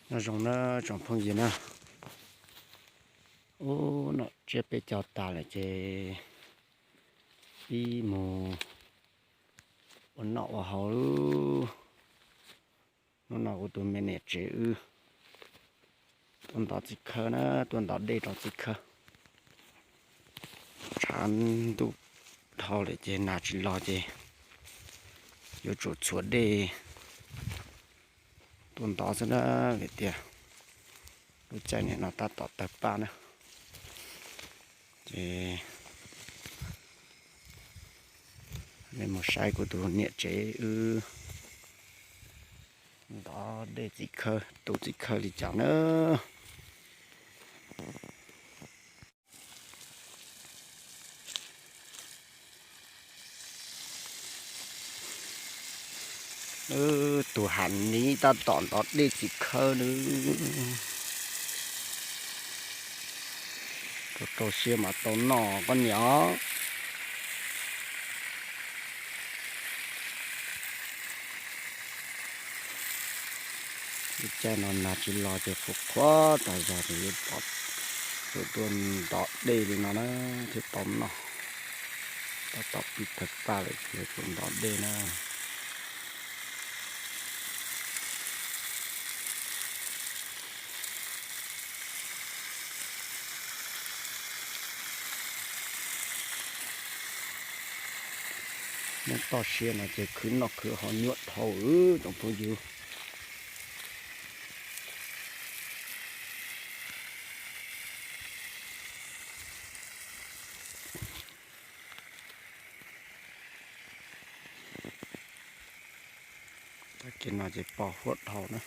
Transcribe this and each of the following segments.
Nyob zoo na tsoom phooj ywg na, ub, noj tsiab peb caug tas lawm ces pib mus ua noj ua haus. Hnub no kuv tus me niam tsev wb tuaj ntov txiv khawb na, tuaj ntov dej rau txiv khawb. Tshav ntuj dhau lawm ces nas tsis los ces yuav tsum txhuav dej tuaj ntov xwb na, vim tias lub caij niam no tab tom tawg paj na. Ces nej mus saib kuv tus niam tsev wb ntov dej txiv khawb, tu txiv khawb li cas na. Tus Ham Niv tab tom ntov dej txiv khawb nawb. Rau rau siab mas tau noj koj niam os. Lub caij no nag tsis los ces qhuav qhuav tas zog ces yuav pom tus tuaj ntov dej li no na thiaj tau noj. Tab tom pib tawg paj lawm ces yuav tsum ntov dej na. Nyob toj siab no ces khwv noj khwv haus nyuaj dhau tsoom phooj ywg. Tag kis no ces pos huab dhau na.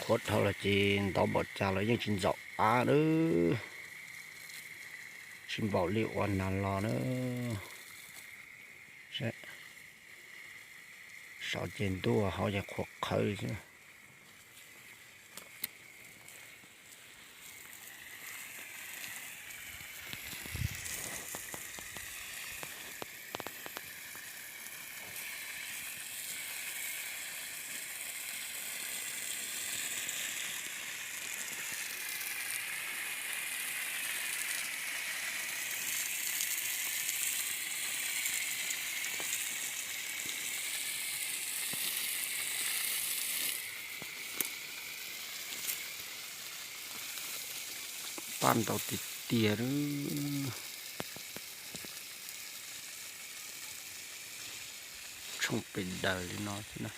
Qhuav dhau los ces ntov npaum cas los yeej tsis ntxaum av na. Tsis npaum li uas nag los na. Saum ces ntuj, hauv ces qhuav qhawv li xwb. Paj ntau tiag tiag. Tshooj pes daws li no thiab na.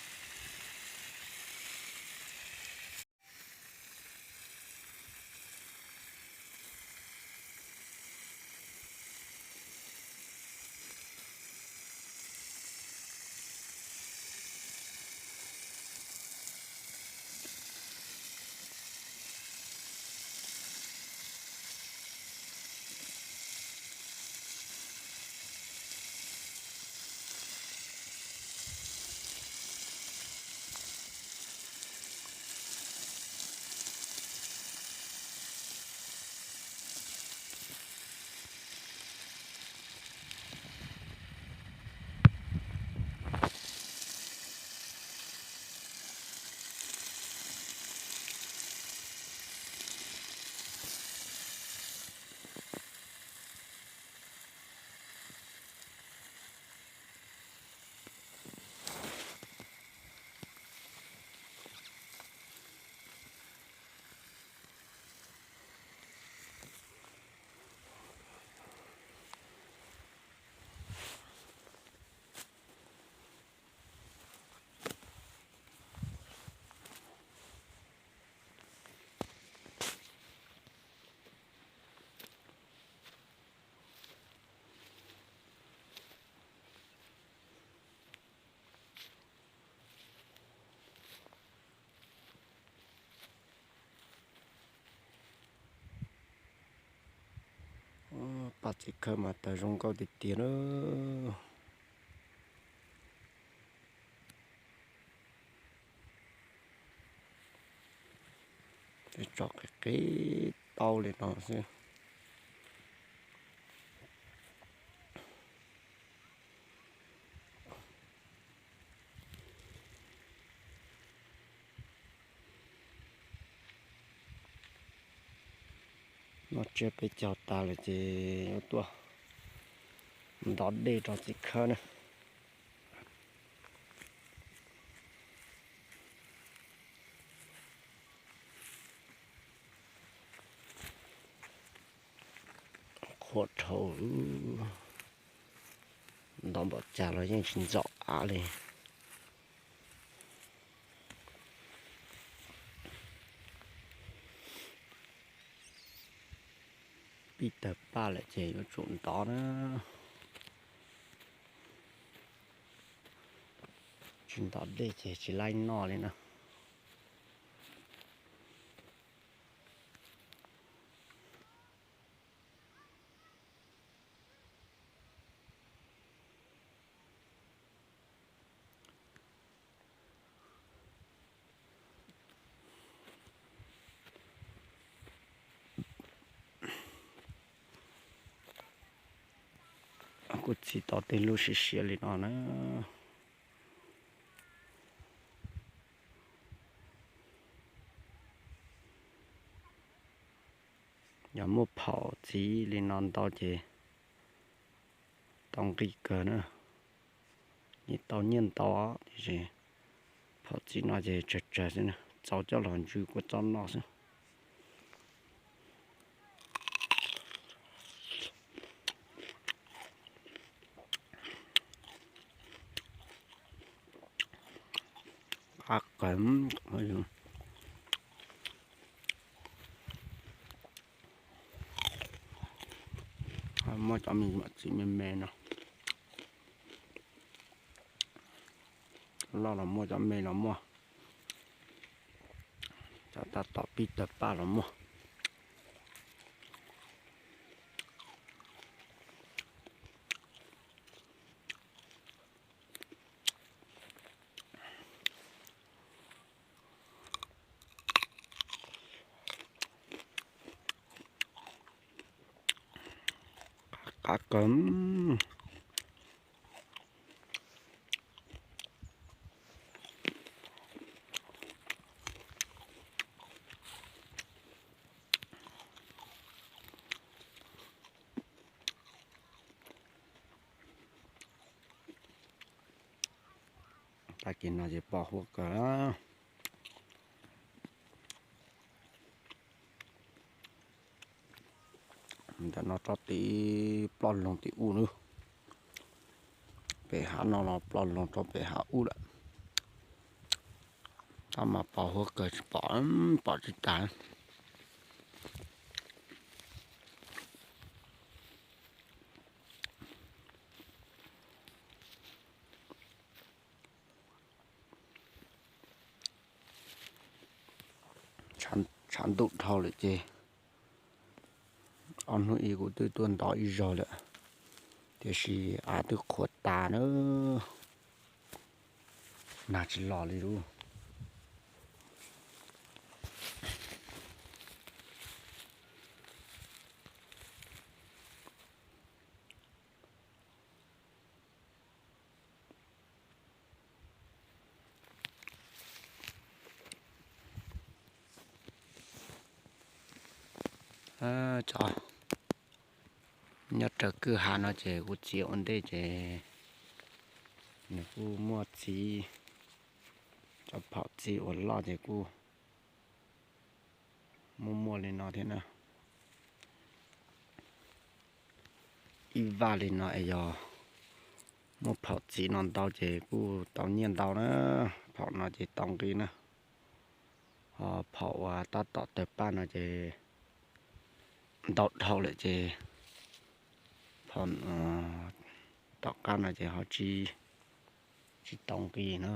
Paj txiv khawb mas tawg zoo nkauj tiag tiag na. Tso qis qis tau li no xwb. Noj tsiab peb caug tas lawm ces yuav tuaj ntov dej rau txiv khawb na. Qhuav dhau, ntov npaum cas los yeej tsis ntxaum av li. Pib tawg paj lawm ces yuav tsum ntov na. Tsis ntov dej ces tsis laib noj li na. Kuj txhij tau tej lub siav siav li no na. Yog muaj phaum txiv li no ntau ces tau nqi kawg na. Nyiaj tau nyiaj ntau tiam sis phaum txiv no ces tsawg tsawg xwb, txaus coj los ntsw kuj txob noj xwb. Qab qawg, muaj cov me nyuam txiv me me no, loj los muaj, cov me los muaj, cov tab tom pib tawg paj los muaj. Qab kawg. Tag kis no ces pom huab kawg. Ntawm no tsob tid ploj loog tim ub na. Pem hav no los ploj loog rau pem hav ub lawm. Tab mas pom huab kawg tsis pom, pom tsis tas. Tshav ntuj dhau lawm ces ob hnub ib kuv twb tuaj ntov ib zaug lawm, tiam sis av twb qhuav tas na, nag tsis los li lauj. Cov nyob raws kwj ha no ces kuv txiav ua ntej ces nws kuj muaj txiv, cov phaum txiv uas loj ces kuj muaj muaj li no thiab na. Ib vaj li no es yog muaj phaum txiv no ntau ces kuj tau nyiaj ntau na. Phaum no ces tau nqi na. Ho phaum uas tab tom tawg paj no ces ntau dhau lawm ces phaum tom qab no ces ho tsis tau nqi na.